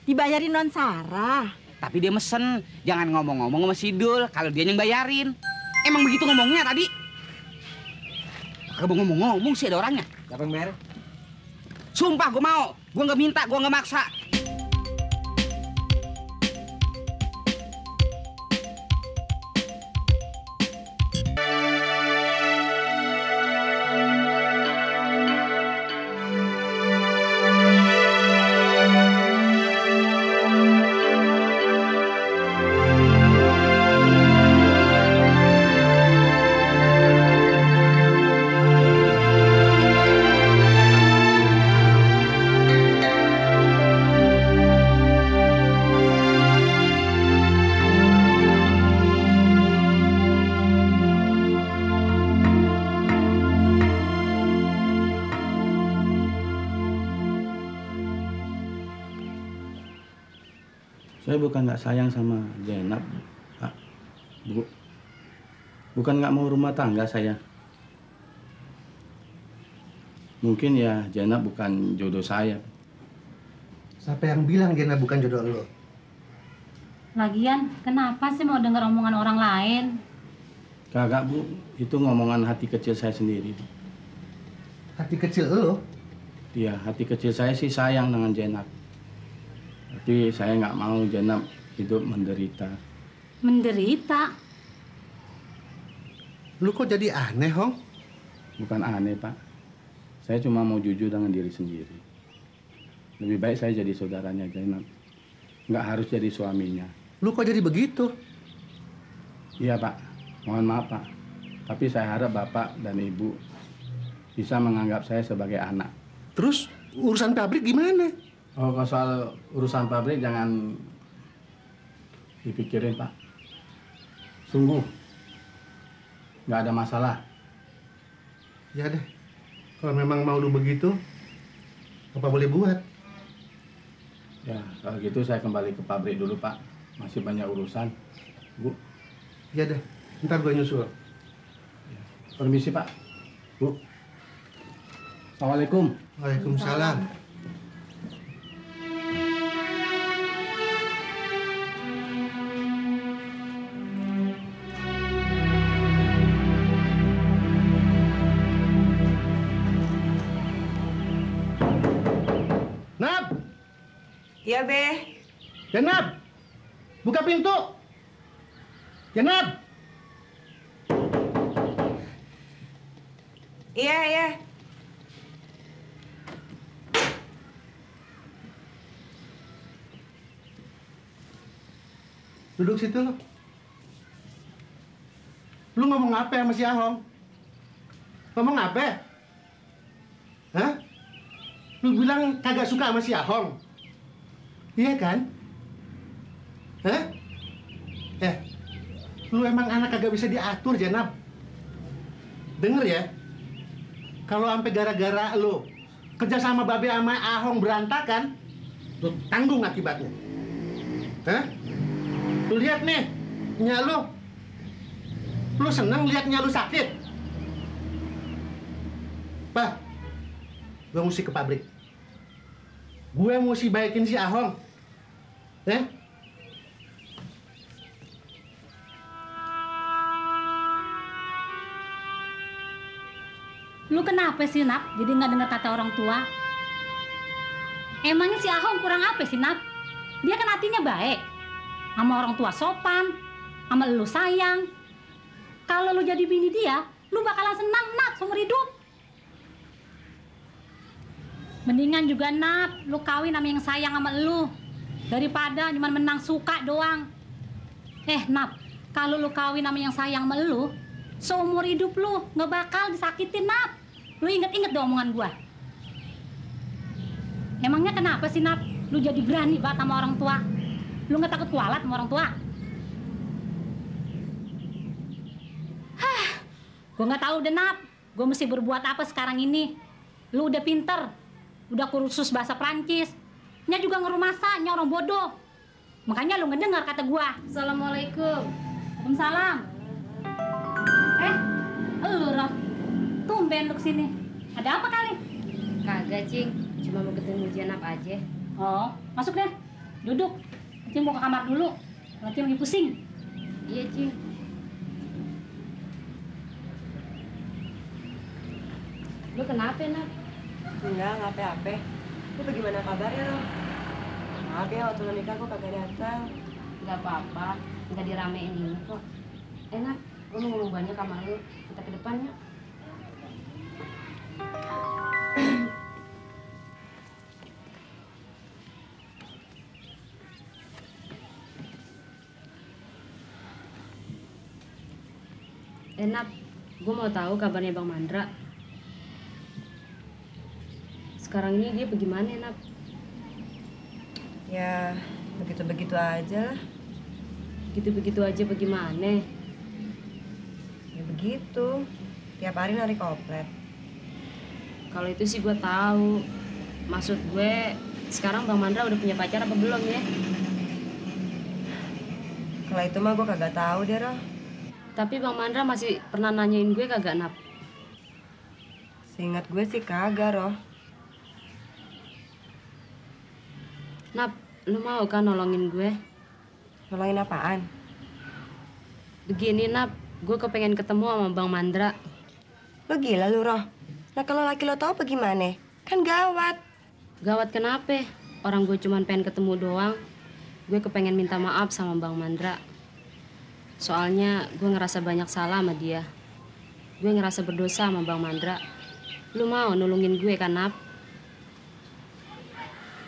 Dibayarin non Sarah. Tapi dia mesen, jangan ngomong-ngomong sama Sidul kalau dia yang bayarin. Emang begitu ngomongnya tadi? Kagak ngomong-ngomong sih ada orangnya. Siapa yang bayar? Sumpah gue mau, gue nggak minta, gue nggak maksa. Saya bukan nggak sayang sama Zainab, Pak. Bu. Bukan nggak mau rumah tangga saya. Mungkin ya Zainab bukan jodoh saya. Siapa yang bilang Zainab bukan jodoh lo? Lagian, kenapa sih mau denger omongan orang lain? Kagak, Bu. Itu ngomongan hati kecil saya sendiri. Hati kecil lo? Iya, hati kecil saya sih sayang dengan Zainab. Tapi saya nggak mau Zainab hidup menderita. Menderita? Lu kok jadi aneh, Hong? Bukan aneh, Pak. Saya cuma mau jujur dengan diri sendiri. Lebih baik saya jadi saudaranya Zainab. Nggak harus jadi suaminya. Lu kok jadi begitu? Iya, Pak. Mohon maaf, Pak. Tapi saya harap Bapak dan Ibu bisa menganggap saya sebagai anak. Terus urusan pabrik gimana? Oh, kalau soal urusan pabrik jangan dipikirin, Pak. Sungguh, nggak ada masalah. Ya deh, kalau memang mau lu begitu, apa boleh buat? Ya, kalau gitu saya kembali ke pabrik dulu, Pak. Masih banyak urusan, Bu. Ya deh, ntar gue nyusul. Ya. Permisi, Pak. Bu. Assalamualaikum. Waalaikumsalam. Nap! Iya, Be. Zainab! Buka pintu! Zainab! Iya, iya. Duduk situ lo. Lu ngomong apa sama si Ahong? Ngomong apa? Hah? Lu bilang kagak suka sama si Ahong? Iya kan? Hah? Lu emang anak kagak bisa diatur, Zainab. Denger ya, kalau sampai gara-gara lu kerja sama Babe sama Ahong berantakan, lu tanggung akibatnya. Hah? Lu lihat nih, nyak lu. Lu seneng lihat nyak lu sakit? Bah, gue mesti ke pabrik. Gue mesti baikin si Ahong. Lu kenapa sih, Nap? Jadi nggak dengar kata orang tua? Emangnya si Ahong kurang apa sih, Nap? Dia kan hatinya baik. Sama orang tua sopan, sama lu sayang. Kalau lu jadi bini dia, lu bakalan senang, Nap, seumur hidup. Mendingan juga, Nap, lu kawin sama yang sayang sama lu. Daripada cuma menang suka doang. Nap, kalau lu kawin sama yang sayang sama lu, seumur hidup lu nggak bakal disakitin, Nap. Lu inget-inget dong omongan gua. Emangnya kenapa sih, Nap? Lu jadi berani banget sama orang tua? Lu nggak takut kualat sama orang tua? Gua nggak tahu deh, Nap. Gua mesti berbuat apa sekarang ini? Lu udah pinter, udah kursus bahasa Prancis. Nya juga ngerumasa, nya orang bodoh. Makanya lu ngedengar kata gua. Assalamualaikum. Waalaikumsalam. Lu Roh, tumben lu kesini. Ada apa kali? Kagak, Cing. Cuma mau ketemu Zainab aja. Oh, masuk deh. Duduk. Cing mau ke kamar dulu. Cing lagi pusing. Iya, Cing. Lu kenapa, Nap? Enggak apa-apa. Lu bagaimana kabarnya, Rom? Maaf ya, waktu lu nikah gua kagak datang. Gak apa-apa, nggak diramein ini kok. Enak, gue mau ngomong banyak sama lu. Kita ke depannya. Enak, gue mau tahu kabarnya Bang Mandra. Sekarang ini dia bagaimana, Nap? Ya, begitu-begitu aja lah. Gitu-begitu aja bagaimana? Ya begitu. Tiap hari narik koplet. Kalau itu sih gue tahu. Maksud gue, sekarang Bang Mandra udah punya pacar apa belum ya? Kalau itu mah gua kagak tahu deh, Roh. Tapi Bang Mandra masih pernah nanyain gue kagak, Nap? Seingat gue sih kagak, Roh. Nap, lu mau kan nolongin gue? Nolongin apaan? Begini, Nap, gue kepengen ketemu sama Bang Mandra. Lo gila lu, Roh. Nah kalau laki lo tahu bagaimana? Kan gawat. Gawat kenapa? Orang gue cuman pengen ketemu doang. Gue kepengen minta maaf sama Bang Mandra. Soalnya gue ngerasa banyak salah sama dia. Gue ngerasa berdosa sama Bang Mandra. Lu mau nulungin gue kan, Nap?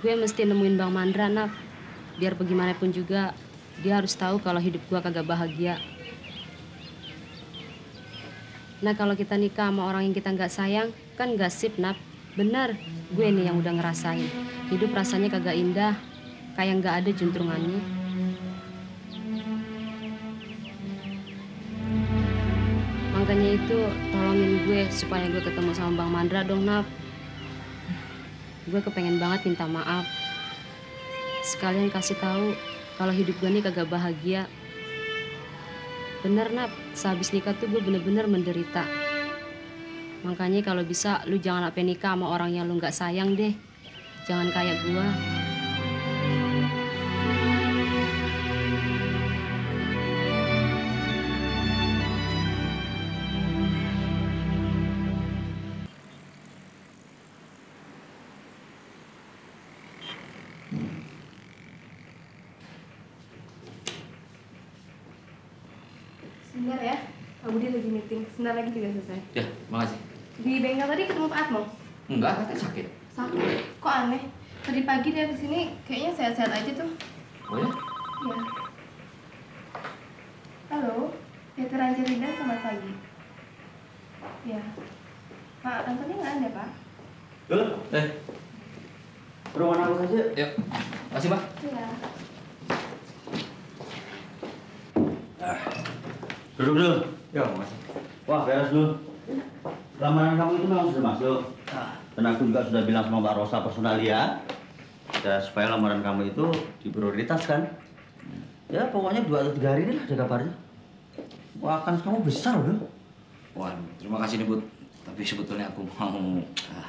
Gue mesti nemuin Bang Mandra, Nap. Biar bagaimanapun juga, dia harus tahu kalau hidup gue kagak bahagia. Nah, kalau kita nikah sama orang yang kita nggak sayang, kan nggak sip, Nap. Bener, gue nih yang udah ngerasain. Hidup rasanya kagak indah, kayak nggak ada juntrungannya. Makanya itu, tolongin gue supaya gue ketemu sama Bang Mandra dong, Nap. Gue kepengen banget minta maaf. Sekalian kasih tahu kalau hidup gue nih kagak bahagia. Bener, Nap, sehabis nikah tuh gue bener-bener menderita. Makanya kalau bisa lu jangan sampai nikah sama orang yang lu nggak sayang deh. Jangan kayak gue. Sebentar ya, Pak Budi lagi meeting. Sebentar lagi juga selesai. Ya, makasih. Di bengkel tadi ketemu Pak Atmo? Enggak, katanya sakit. Sakit? Kok aneh? Tadi pagi dia kesini kayaknya sehat-sehat aja tuh. Oh ya? Iya. Halo, Veteran Cerida, selamat pagi. Ya. Pak Antoni nggak ada, Pak? Tuh, Ruangan aku saja. Yuk. Makasih, Pak. Iya. Duduk dulu. Ya, makasih. Wah, beres dulu. Lamaran kamu itu memang sudah masuk. Dan aku juga sudah bilang sama Mbak Rosa personalia. Ya, supaya lamaran kamu itu diprioritaskan. Ya, pokoknya 2 atau 3 hari ini lah ada kabarnya. Wah, kan kamu besar udah. Wah, terima kasih nih, Bud. Tapi sebetulnya aku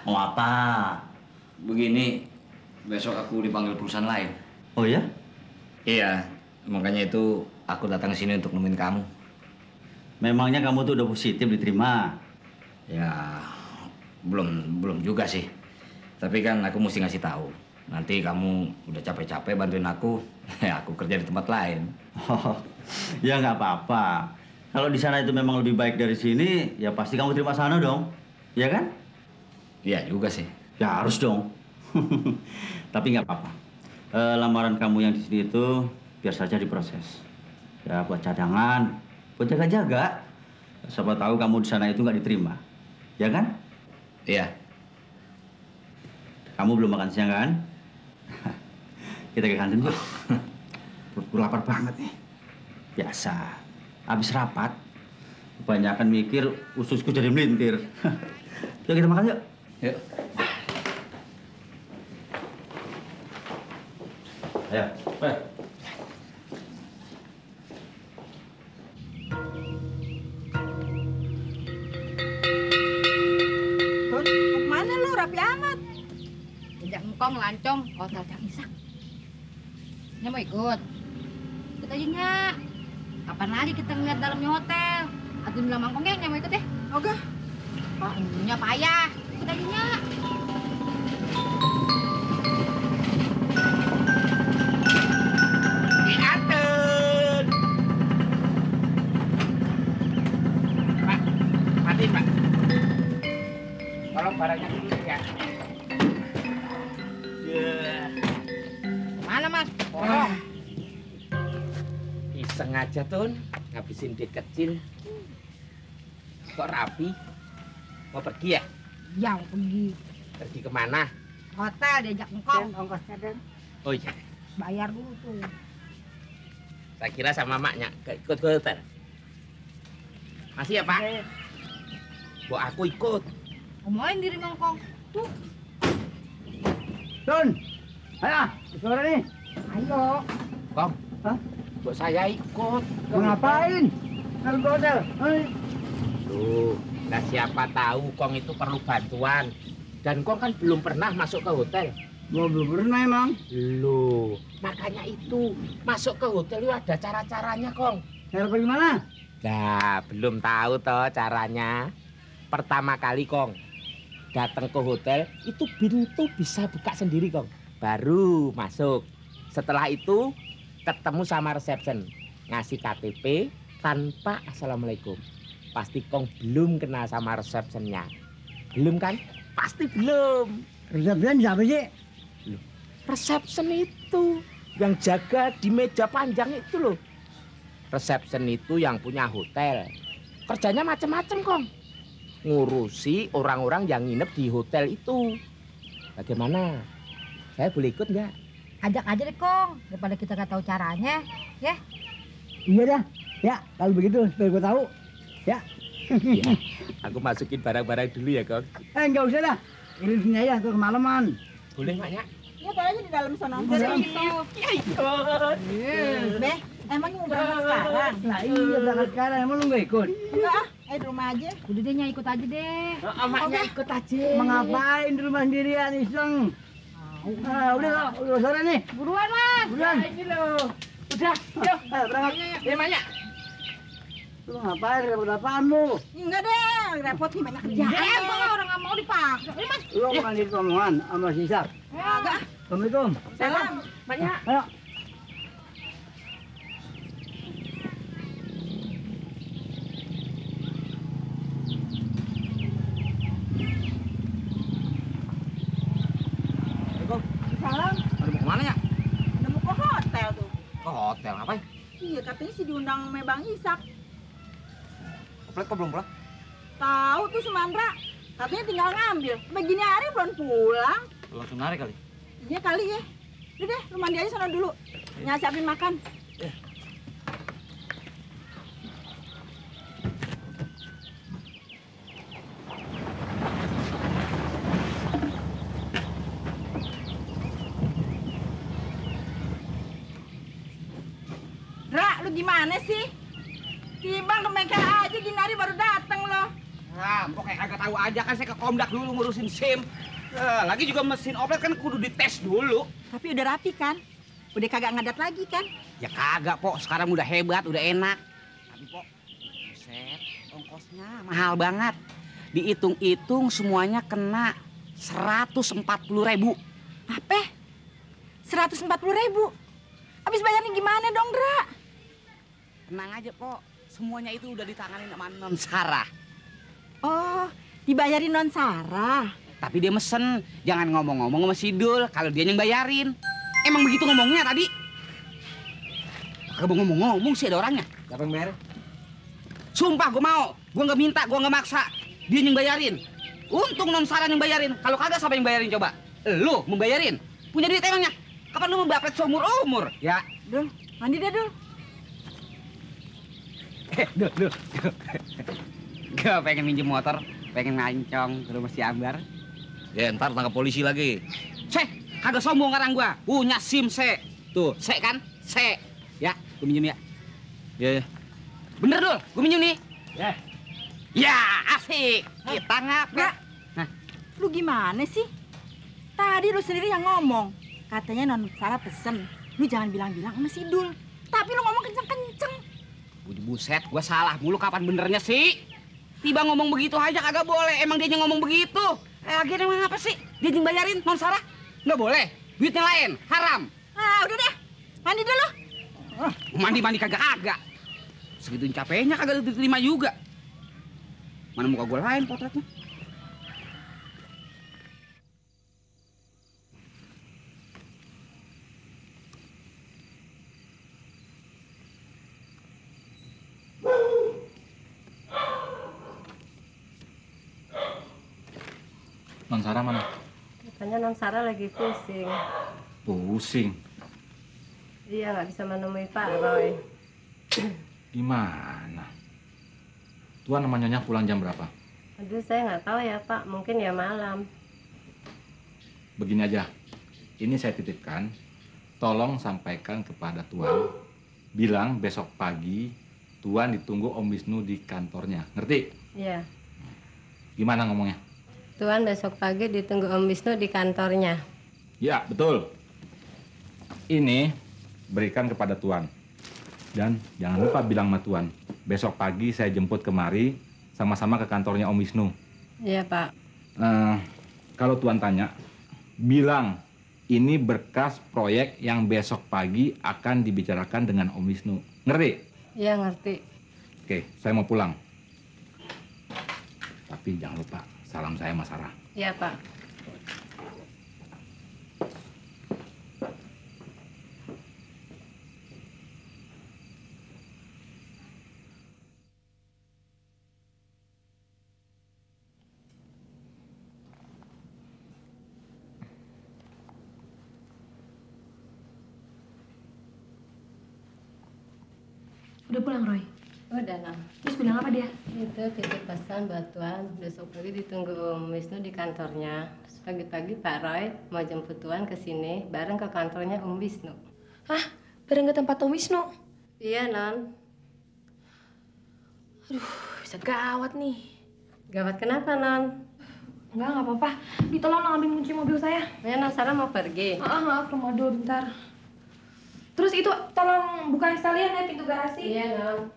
Mau apa? begini, besok aku dipanggil perusahaan lain. Oh ya? Iya, makanya itu aku datang ke sini untuk nemuin kamu. Memangnya kamu tuh udah positif diterima? Ya, belum juga sih. Tapi kan aku mesti ngasih tahu. Nanti kamu udah capek-capek bantuin aku, ya aku kerja di tempat lain. Oh, ya nggak apa-apa. Kalau di sana itu memang lebih baik dari sini, ya pasti kamu terima sana dong, ya kan? Iya juga sih. Ya harus dong. Tapi nggak apa-apa. Lamaran kamu yang di sini itu biar saja diproses. Ya buat cadangan, buat jaga-jaga. Siapa tahu kamu di sana itu nggak diterima, ya kan? Iya. Kamu belum makan siang kan? Kita ke kantin yuk. Perutku lapar banget nih. Biasa. Habis rapat, kebanyakan mikir ususku jadi melintir. Yuk kita makan yuk. Yuk. Ayo. Bud, mau kemana lu? Rapi amat. Ejak engkong, lancong, kotor cang isak. Nya mau ikut? Ikut aja, Nyak. Kapan lagi kita ngeliat dalamnya hotel? Atau bilang mangkongnya, Nya mau ikut ya? Oke. Oh, Nya payah. Ikut aja, Nyak. Diantun. Pak, matiin, Pak. Tolong barangnya dulu ya. Mana, Mas? Iseng aja, Tun. Ngabisin duit kecil. Kok rapi? Mau pergi ya? Yang pergi. Pergi kemana? Hotel diajak engkong. Ongkosnya Den. Oh iya, Bayar dulu tuh. saya kira sama maknya ikut ke hotel. Masih ya, Pak? Bu, aku ikut. Ngomongin diri mangkong. Tuh. Tun. Ayo, suara nih. Ayo. Kong, Hah? bu saya ikut. Mau ngapain? Kalau ke hotel. Tuh, nah siapa tahu Kong itu perlu bantuan. Dan Kong kan belum pernah masuk ke hotel. Gua belum pernah emang. Loh, makanya itu masuk ke hotel itu ada cara-caranya, Kong. Cara bagaimana? Nah, belum tahu toh caranya. Pertama kali, Kong, datang ke hotel itu pintu bisa buka sendiri, Kong. Baru masuk. Setelah itu ketemu sama reception, ngasih KTP tanpa assalamualaikum. Pasti Kong belum kenal sama receptionnya. Belum kan? Pasti belum. Resepsian siapa sih? Reception itu yang jaga di meja panjang itu loh. Reception itu yang punya hotel. Kerjanya macam-macam, Kong. Ngurusi orang-orang yang nginep di hotel itu. Bagaimana? Saya boleh ikut nggak? Ajak aja deh, Kong. Daripada kita nggak tahu caranya. Ya. Iya dah. Ya, kalau begitu supaya gua tahu. Ya. Ya, aku masukin barang-barang dulu ya, Kong. Enggak usah dah. Kirim sini aja tuh kemalaman. Boleh, Maknya? Ya, kayaknya di dalam sana. Ya, ikut. Beh, emang mau berangkat sekarang? Nah iya berangkat sekarang. Emang lu nggak ikut? Enggak ah, di rumah aja. Udah deh, Nya ikut aja deh. Maknya ikut aja. Mengapain di rumah sendirian iseng? Udah sore nih. Buruan, Mas. Buruan. Ini loh. Udah, yuk. Berangkat. Ya, Maknya. Lu ngapain? Repot apaan lu? Enggak deh, repot nih banyak kerjaan. Orang nggak mau dipaksa. Ini, Mas. Lu mau lanjut omongan sama si Sak. Enggak. Assalamualaikum. Salam. Maknya. Ayo. Salam. Ada mau kemana ya? Udah mau ke hotel tuh. Ke hotel, ngapain? Iya, katanya sih diundang sama Bang Isak. Oplet kok belum pulang? Tahu tuh si Mandra. Katanya tinggal ngambil. Begini hari belum pulang. Langsung narik kali. Iya kali ya. Udah deh, lu mandi aja sana dulu. Nyasiapin makan. Dra, lu gimana sih? Timbang ke bengkel aja gini hari baru dateng lo. Nah, pokoknya kagak tahu aja kan saya ke Komdak dulu ngurusin SIM. Lagi juga mesin oplet kan kudu dites dulu. Tapi udah rapi kan? Udah kagak ngadat lagi kan? Ya kagak, Pok. Sekarang udah hebat, udah enak. Tapi, Pok, buset, ongkosnya mahal banget. Dihitung-hitung semuanya kena 140.000. Apa? 140.000? Habis bayarnya gimana dong, Dra? Tenang aja, Pok. Semuanya itu udah ditanganin sama Non Sarah. Oh, dibayarin Non Sarah. Tapi dia mesen, jangan ngomong-ngomong sama Sidul kalau dia yang bayarin. Emang begitu ngomongnya tadi? Kagak ngomong-ngomong sih ada orangnya. Siapa yang bayar? Sumpah gue mau, gue nggak minta, gue nggak maksa. Dia yang bayarin. Untung Non Sarah yang bayarin. Kalau kagak siapa yang bayarin coba? Lu membayarin. Punya duit emangnya? Kapan lu membapret seumur-umur? Ya. Dul, mandi deh, Dul. Dul. Gue pengen minjem motor, pengen ngancong ke rumah si Ambar. Ya ntar tangkap polisi lagi. Kagak sombong sekarang gua. Punya SIM se. Tuh, se kan? Se. Ya, gua minjem ya. Ya. Bener, Dul. Gua minjem nih. Ya. Ya, asik. Kita ngapa? Lu gimana sih? Tadi lu sendiri yang ngomong. Katanya Non Sarah pesen, lu jangan bilang-bilang sama si Dul. Tapi lu ngomong kenceng-kenceng. Buset, gua salah mulu kapan benernya sih? Tiba ngomong begitu aja kagak boleh. Emang dia ngomong begitu. Lagian emang apa sih? Dia yang bayarin Non Sarah? Nggak boleh. Duitnya lain, haram. Ah, udah deh. Mandi dulu. Mandi kagak. Segitu capeknya kagak diterima juga. Mana muka gua lain potretnya? Non Sarah mana? Katanya Non Sarah lagi pusing. Pusing? Iya, nggak bisa menemui Pak Roy. Gimana? Tuan sama Nyonya pulang jam berapa? Aduh, saya nggak tahu ya Pak. Mungkin ya malam. Begini aja. Ini saya titipkan. Tolong sampaikan kepada Tuan. Bilang besok pagi Tuan ditunggu Om Wisnu di kantornya. Ngerti? Iya. Gimana ngomongnya? Tuan besok pagi ditunggu Om Wisnu di kantornya. Ya, betul. Ini berikan kepada Tuan. Dan jangan lupa bilang sama Tuan. Besok pagi saya jemput kemari sama-sama ke kantornya Om Wisnu. Iya, Pak. Kalau Tuan tanya, bilang ini berkas proyek yang besok pagi akan dibicarakan dengan Om Wisnu. Ngerti? Iya, ngerti. Oke, saya mau pulang. Tapi jangan lupa salam saya Mas Sarah. Iya, Pak. Udah pulang, Roy? Udah, Nam. Terus bilang apa dia? Itu titip pesan buat Tuan. Besok pagi ditunggu Om Wisnu di kantornya. Terus pagi-pagi Pak Roy mau jemput Tuan ke sini bareng ke kantornya Om Wisnu. Hah? Bareng ke tempat Om Wisnu? Iya, Non. Aduh, bisa gawat nih. Gawat kenapa, Non? Nggak apa-apa. Ditolong ambil kunci mobil saya. Ya, Non Sarah mau pergi. Ke rumah dulu bentar. Terus itu tolong bukain sekalian ya pintu garasi. Iya, Non.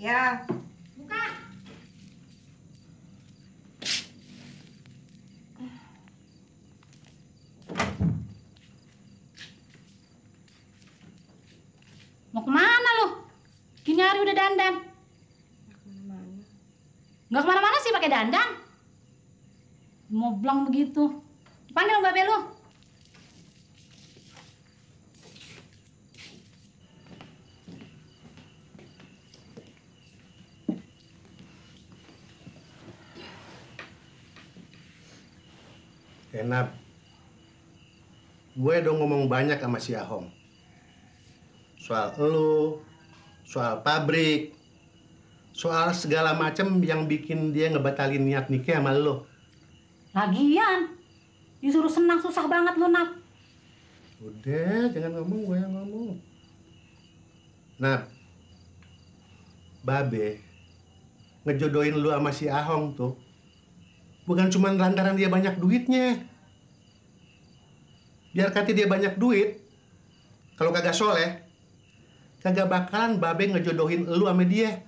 Ya. Buka. Mau kemana lu? Gini hari udah dandan. Nggak kemana-mana sih pakai dandan. Mau blong begitu. Panggil mbak Belu. Enak. Gue udah ngomong banyak sama si Ahong. Soal elu, soal pabrik, soal segala macam yang bikin dia ngebatalin niat nikah sama lo. Lagian, disuruh senang susah banget lu, Nap. Udah, jangan ngomong, gue yang ngomong. Nap, Babe ngejodohin lu sama si Ahong tuh bukan cuma lantaran dia banyak duitnya. Biar kata dia banyak duit, kalau kagak soleh, kagak bakalan Babe ngejodohin lu sama dia.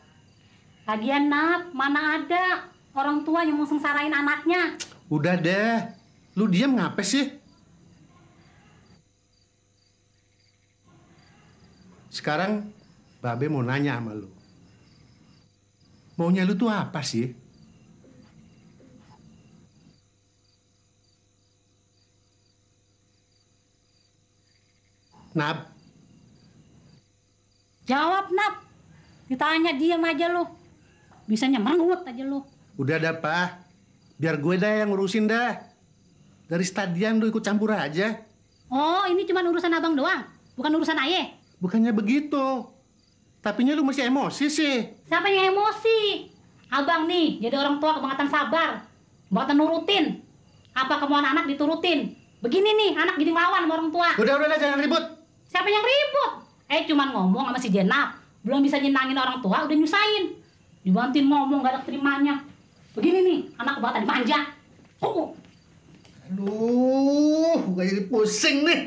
Lagian, Nap, mana ada orang tua yang mau sengsarain anaknya. Udah deh, lu diam ngapa sih? Sekarang Babe mau nanya sama lu. Maunya lu tuh apa sih? Nap. Jawab, Nap. Ditanya diam aja lu. Bisanya merengut aja lu. Udah dah, Pak. Biar gue dah yang ngurusin dah. Dari stadion lu ikut campur aja. Oh, ini cuma urusan abang doang? Bukan urusan ayah? Bukannya begitu. Tapinya lu masih emosi sih. Siapa yang emosi? Abang nih jadi orang tua kebangetan sabar, kebangetan nurutin. Apa kemauan anak diturutin. Begini nih, anak jadi ngelawan sama orang tua. Udah, jangan ribut. Siapa yang ribut? Cuman ngomong sama si Jenab. Belum bisa nyenangin orang tua, udah nyusahin. Dibantuin ngomong, gak ada terimanya. Begini nih, anak kebangetan dimanja. Aduh, gue jadi pusing nih.